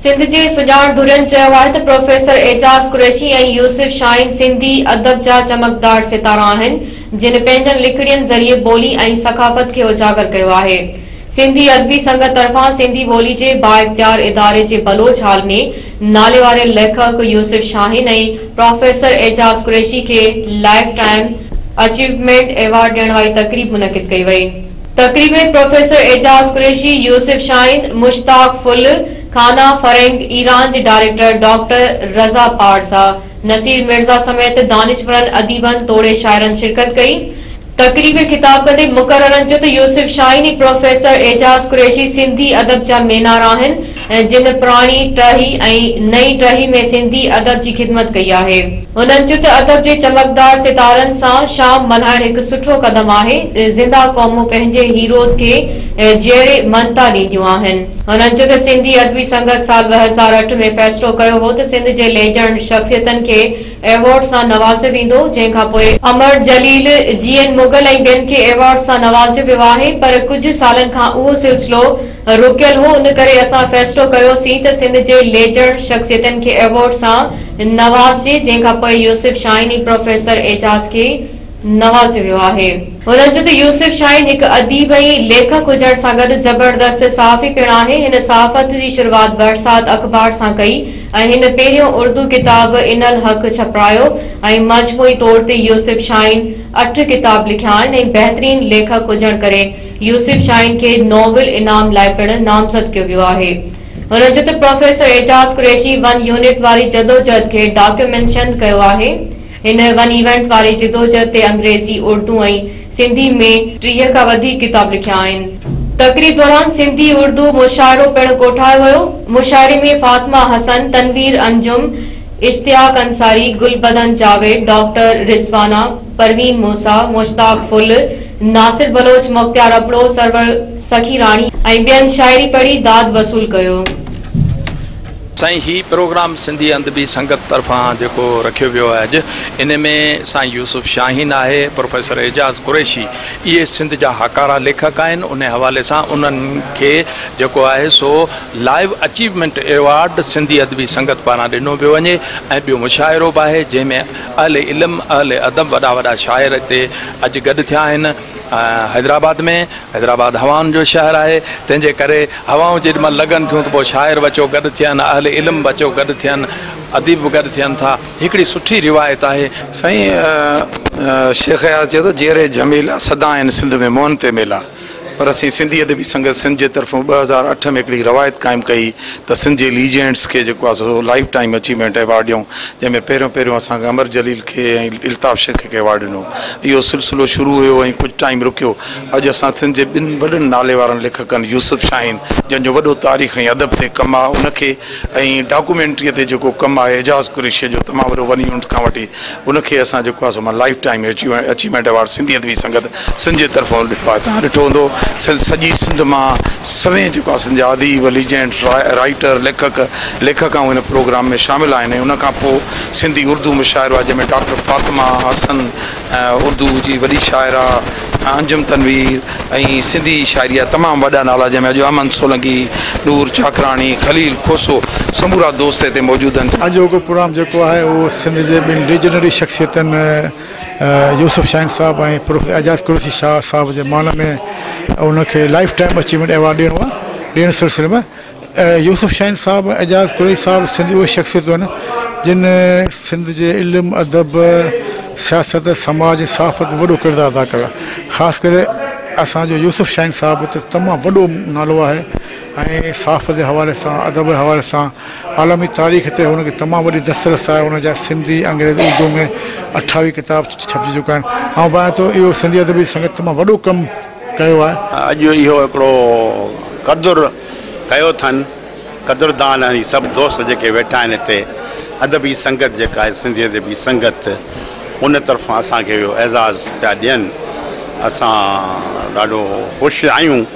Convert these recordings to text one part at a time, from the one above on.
سنڌ جي سڄاڻ ڌرين چيو آهي ته پروفيسر اعجاز قريشي ۽ يوسف شاهين سنڌي ادب جا چمڪدار ستارا آهن، جن پنهنجن لکڻين ذريعي ٻولي ۽ ثقافت کي اجاگر ڪيو آهي. سنڌي ادبي سنگت طرفان سنڌي ٻولي جي بااختيار اداري جي بلوچ هال ۾ ناليواري ليکڪ يوسف شاهين ۽ پروفيسر اعجاز قريشي کي لائيف ٽائيم اچيومينٽ ايوارڊ ڏيڻ واري تقريب منعقد ڪئي وئي. تقريب ۾ پروفيسر اعجاز قريشي، يوسف شاهين، مشتاق ڦل، خانه فرهنگ ايران جي ڊائريڪٽر ڊاڪٽر رضا پارسا، نصير مرزا سميت دانشورن، اديبن توڙي شاعرن شرڪت ڪئي. تقريب کي خطاب ڪندي مقررن چيو ته يوسف شاهين ۽ پروفيسر اعجاز قريشي سنڌي ادب جا مينار آهن جن پراڻي ٽهي ۽ نئين ٽهي ۾ سنڌي ادب جي خدمت ڪئي آهي. هنن چيو ته ادب جي چمڪدار ستارن سان شام ملهائڻ هڪ سٺو قدم آهي، زنده قومون پنهنجي هيروز کي جيئري مڃتا ڏينديون آهن. هنن چيو ته سنڌي ادبي سنگت سال 2008 ۾ فيصلو ڪيو هو ته سنڌ جي ليجنڊ شخصيتن کي ايوارڊ سان نوازيو ويندو، جنهن کان پوء امر جليل، جي اين مغل ۽ ٻين کي ايوارڊ سان نوازيو ويو آهي پر ڪجهه سالن کان اهو سلسلو رڪيل هو، ان ڪري اسان فيصلو ڪيو سين ته سنڌ جي ليجنڊ شخصيتن کي ايوارڊ سان نوازجي، جنهن کان پوء يوسف شاهين ۽ پروفيسر اعجاز کي نوازيو ويو آهي. هنن چيو ته يوسف شاهين هڪ اديب ۽ ليکڪ هجڻ سان گڏ زبردست صحافي پڻ آهي، هن صحافت جي شروعات برسات اخبار سان ڪئي ۽ هن پهريون اردو ڪتاب انا الحق ڇپرايو ۽ مجموعي طور تي يوسف شاهين اٺ ڪتاب لکيا آهن ۽ بهترين ليکڪ هجڻ ڪري يوسف شاهين کي نوبل انعام لاء پڻ نامزد ڪيو ويو آهي. هن چيو ته professor Aijaz Qureshi one unit واري جدوجهد کي ڊاڪيومينشن ڪيو آهي. هن ون يونٽ واري جدوجهد تي انگريزي، اردو ۽ سنڌي ۾ 30 کان وڌيڪ ڪتاب لکيا آهن. تقريب دوران سنڌي اردو مشاعرو پڻ ڪوٺايو ويو. مشاعري ۾ فاطمه حسن، تنوير انجم، اشتياق انصاري، گلبدن جاويد، ڊاڪٽر رضوانه، پروين موسيٰ، مشتاق ڦل، ناصر بلوچ، مختيار ابڙو، سرور سخيراڻي ۽ ٻين شاعري پڙهي داد وصول ڪيو. سائين هي پروگرام سنڌي ادبي سنگت طرفان جيڪو رکيو ويو آهي اڄ ان ۾ سائين يوسف شاهين آهي پروفيسر اعجاز قريشي اهي سنڌ جا هاڪارا ليکڪ آهن ان حوالي سان انهن کي جيڪو آهي سو live achievement award Sindhi Adabi Sangat پاران ڏنو پيو وڃي ۽ ٻيو مشاعرو به آهي جنهن ۾ اهل علم اهل ادب وڏا وڏا شاعر هتي اڄ گڏ ٿيا آهن حيدرآباد ۾ حيدرآباد هوائن جو شهر آهي، تنهن جي ڪري هوائون جيڏي مهل لڳن ٿيون ته پوء شاعر به اچيو گڏ ٿين، اهل علم به اچيو گڏ ٿين، اديب به گڏ ٿين ٿا. هڪڙي سٺي روايت آهي. سائين شيخ اياز چيو ته جيئري جهميلا سدا آهن سنڌ ۾ منهن تي ميلا. پر اسين سنڌي ادبي سنگت سنڌ جي طرفون 2008 ۾ هڪڙي روايت قائم ڪئي ته سنڌ جي ليجينڊس کي جيڪو آهي سو لائيف ٽائيم اچيومينٽ ايوارڊ ڏيون جنهن ۾ پهريون پهريون اسان امر جليل کي ۽ الطاف شيخ کي ايوارڊ ڏنو. اهو سلسلو شروع هيو ۽ ڪجهه ٽائيم رڪيو. اڄ اسان سنڌ جي ٻن وڏن نالي وارن ليکڪن يوسف شاهين جنهن جو وڏو تاريخ ۽ ادب تي ڪم آهي ان کي ۽ ڊاڪومينٽريء تي جيڪو ڪم آهي اعجاز قريشيء جو تمام وڏو ون يونٽ کان وٺي ان کي اسان جيڪو آهي سو مان life time achievement award Sindhi Adabi Sangat Sindh جي طرفون ڏنو آهي توهان ڏٺو هوندو سڄي سنڌ مان سوين جيڪو آهي سنڌ جا اديب ليجينڊ رائيٽر ليکڪ ليکڪائون هن پروگرام ۾ شامل آهن ۽ ان کان پوء سنڌي اردو مشاعرو آهي جنهن ۾ ڊاڪٽر فاطمه حسن اردو جي وڏي شاعره انجم تنوير ۽ سنڌي شاعري جا تمام وڏا نالا جنهن ۾ اڄ احمد سولنگي، نور چاڪراڻي، خليل کوسو سمورا دوست هتي موجود آهن. اڄوڪو پروگرام جيڪو آهي اهو سنڌ جي ٻن ليجنڊري شخصيتن يوسف شاهين صاحب ۽ پروفيسر اعجاز قريشي شاهه صاحب جي مان ۾ ان کي لائيف ٽائيم اچيومينٽ ايوارڊ ڏيڻو آهي ڏيڻ سلسلي ۾ يوسف شاهين صاحب ۽ اعجاز قريشي صاحب سنڌ جون اهي شخصيتون آهن جن سنڌ جي علم، ادب، سياست، سماج ۽ صحافت ۾ وڏو ڪردار ادا ڪيو آهي. خاص ڪري اسان جو يوسف شاهين صاحب ته تمام وڏو نالو آهي ۽ صحافت جي حوالي سان ادب جي حوالي سان عالمي تاريخ تي هن کي تمام وڏي دسترس آهي هن جا سنڌي، انگريزي، اردو ۾ 28 ڪتاب ڇپجي چڪا آهن. آئون ڀانيان ٿو اهو سنڌي ادبي سنگت تمام وڏو ڪم ڪيو آهي. اڄ اهو هڪڙو قدر ڪيو اٿن، قدردان آهن هي سڀ دوست جيڪي ويٺا آهن هتي، ادبي سنگت جيڪا آهي سنڌي ادبي سنگت ان طرفان اسان کي اهو اعزاز پيا ڏين، اسان ڏاڍو خوش آهيون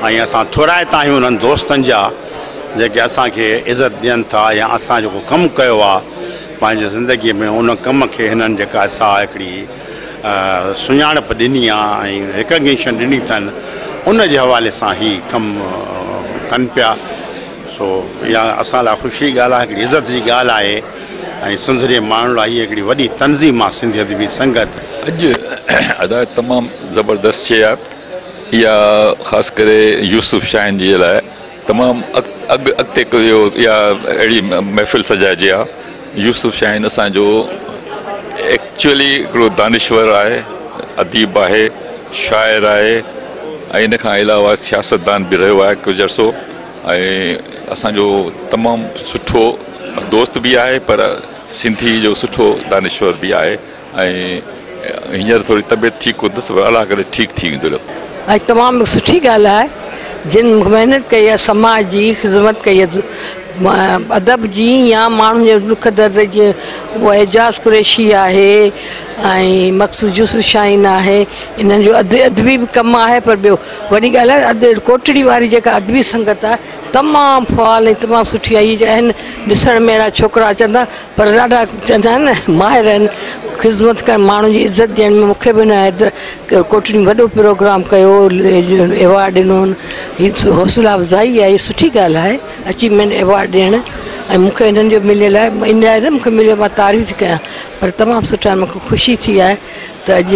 ۽ اسان ٿورائتا آهيون انهن دوستن جا جيڪي اسان کي عزت ڏين ٿا يا اسان جيڪو ڪم ڪيو آهي پنهنجي زندگي ۾ ان ڪم کي هنن جيڪا سا هڪڙي سڃاڻپ ڏني آ ۽ ريڪگنيشن ڏني اٿن ان جي حوالي سان هي ڪم ڪن پيا سو اها اسان لاء خوشي جي ڳالهه آهي، هڪڙي عزت جي ڳالهه آهي ۽ سنڌ جي ماڻهن لاء هيء هڪڙي وڏي تنظيم آهي سنڌي ادبي سنگت. اڄ ادا تمام زبردست شيء آهي اها خاص ڪري يوسف شاهين جي لاء تمام اڳ اڳتي اهو اها اهڙي محفل سجائجي ها يوسف شاهين اسان جو ايڪچوئلي هڪڙو دانشور آهي اديب آهي شاعر آهي ۽ ان کان علاوه سياستدان به رهيو آهي ڪجهه عرصو ۽ اسان جو تمام سٺو دوست به آهي پر سنڌي جو سٺو دانشور به آهي ۽ هينئر ٿوري طبيعت ٺيڪ ڪونه اٿس پر الله ڪري ٺيڪ ٿي ويندو. ۽ تمام سٺي ڳالهه آهي جن محنت ڪئي آهي سماج جي خدمت ڪئي آهي ادب جي يا ماڻهن جي ڏک درد جي اهو اعجاز قريشي آهي ۽ مقصود يوسف شاهين آهي انهن جو ادبي به ڪم آهي پر ٻيو وڏي ڳالهه آهي ڪوٽڙي واري جيڪا ادبي سنگت آهي تمام فعال ۽ تمام سٺي آهي اهي آهن ڏسڻ ۾ اهڙا ڇوڪرا اچن ٿا پر ڏاڍا چوندا آهن نه ماهر آهن خدمت ڪرڻ ماڻهن جي عزت ڏيڻ ۾ مون کي به هن ڪوٽڙي ۾ وڏو پروگرام ڪيو ايوارڊ ڏنو هي حوصلا افزائي آهي سٺي ڳالهه آهي اچيومينٽ ايوارڊ ڏيڻ ۽ مون کي هنن جو مليل آهي ان لاء نه مون کي مليو مان تعريف ٿي ڪيان پر تمام سٺا مون کي خوشي ٿي آهي ته اڄ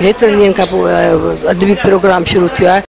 هيترن ڏينهن کان پوء ادبي پروگرام شروع ٿيو آهي.